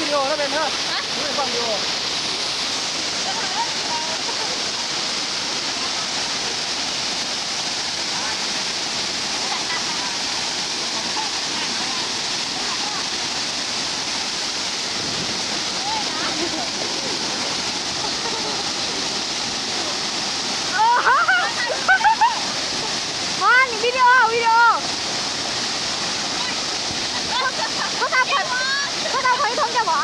ວິດີໂອນະເບັນເດີ ຮະ? ນີ້ເປັນວິດີໂອ. ໂອ້ ຮອນ ວິດີໂອ ວິດີໂອ. ໂທລະສັບຂ້ອຍ ໂທລະສັບຂ້ອຍໂທນເຈົ້າບໍ່?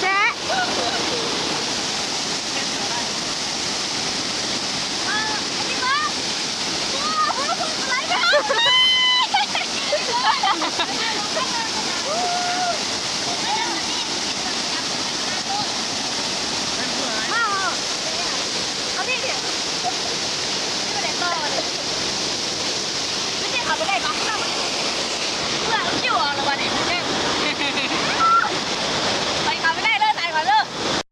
ແຊະ. ມາເອົານີ້ເດ ນີ້ບໍ່ໄດ້ຕໍ່ເດ ໄປເຕະເຂົາໄປໄດ້ບໍ່?